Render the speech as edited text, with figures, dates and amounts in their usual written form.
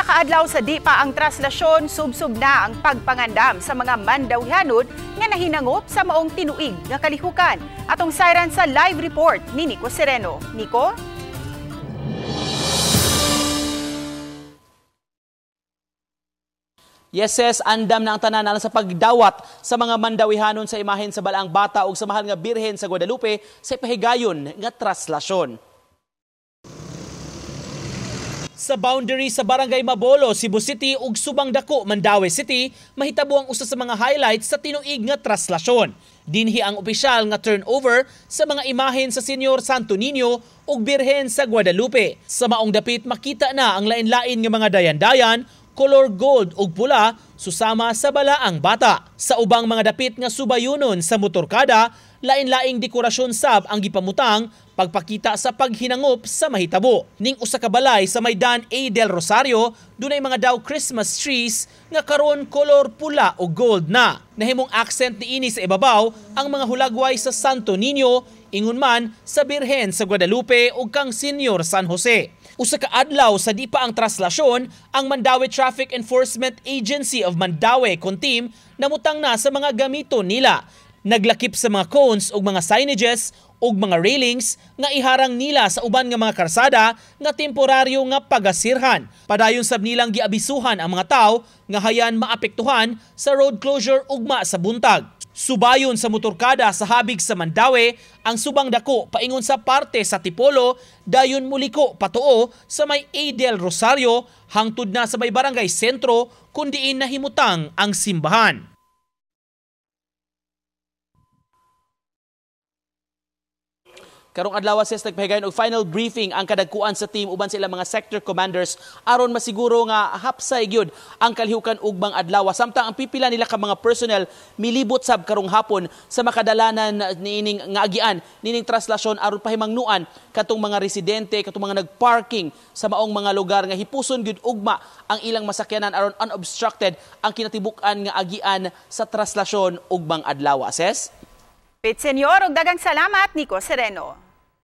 Ka adlaw sa di pa ang traslasyon, subsob na ang pagpangandam sa mga Mandawihanon nga nahinangop sa maong tinuig nga kalihukan. Atong sayran sa live report ni Nico Sereno. Nico? Yes, yes, andam na ang tanan alang sa pagdawat sa mga Mandawihanon sa imahen sa Balaang Bata ug sa Mahal nga Birhen sa Guadalupe sa ipahigayon nga traslasyon. Sa boundary sa Barangay Mabolo, Cebu City ug Subang Dako, Mandaue City, mahitabo ang usa sa mga highlights sa tinuig nga traslasyon. Dinhi ang opisyal nga turnover sa mga imahen sa Senyor Santo Niño ug Birhen sa Guadalupe. Sa maong dapit makita na ang lain-lain nga mga dayan-dayan, color gold ug pula susama sa Balaang Bata. Sa ubang mga dapit nga subayunon sa motorkada, lain-laing dekorasyon sab ang gipamutang pagpakita sa paghinangop sa mahitabo. Ning usa ka balay sa Maydan A. Del Rosario, dunay mga daw Christmas trees nga karon kolor pula o gold na. Nahimong accent niini sa ibabaw ang mga hulagway sa Santo Niño, ingon man sa Birhen sa Guadalupe ug kang Senyor San Jose. Usa ka adlaw sa di pa ang traslasyon, ang Mandaue Traffic Enforcement Agency of Mandaue Conteam namutang na sa mga gamito nila. Naglakip sa mga cones ug mga signages ug mga railings nga iharang nila sa uban nga mga karsada nga temporaryo nga pagasirhan. Padayon sab nilang giabisuhan ang mga tawo nga hayan maapektuhan sa road closure ugma sa buntag. Subayon sa motorkada sa habig sa Mandaue, ang Subang Dako paingon sa parte sa Tipolo, dayon muliko patuo sa may A. Del Rosario, hangtod na sa may barangay sentro kun diin nahimutang ang simbahan. Karong adlaw ses nagpahigayon og final briefing ang kadagkuan sa team uban sa ilang mga sector commanders aron masiguro nga hapsay gyud ang kalihukan ugmang adlaw. Samtang ang pipila nila ka mga personnel milibot sab karong hapon sa makadalanan niining nga agian niining traslasyon aron pahimangnuan katong mga residente, katong mga nagparking sa maong mga lugar nga hipuson gyud ugma ang ilang masakyanan aron unobstructed ang kinatibuk-an nga agian sa traslasyon ugmang adlaw. Ses? Pit Senyor, og daghang salamat, Nico Sereno.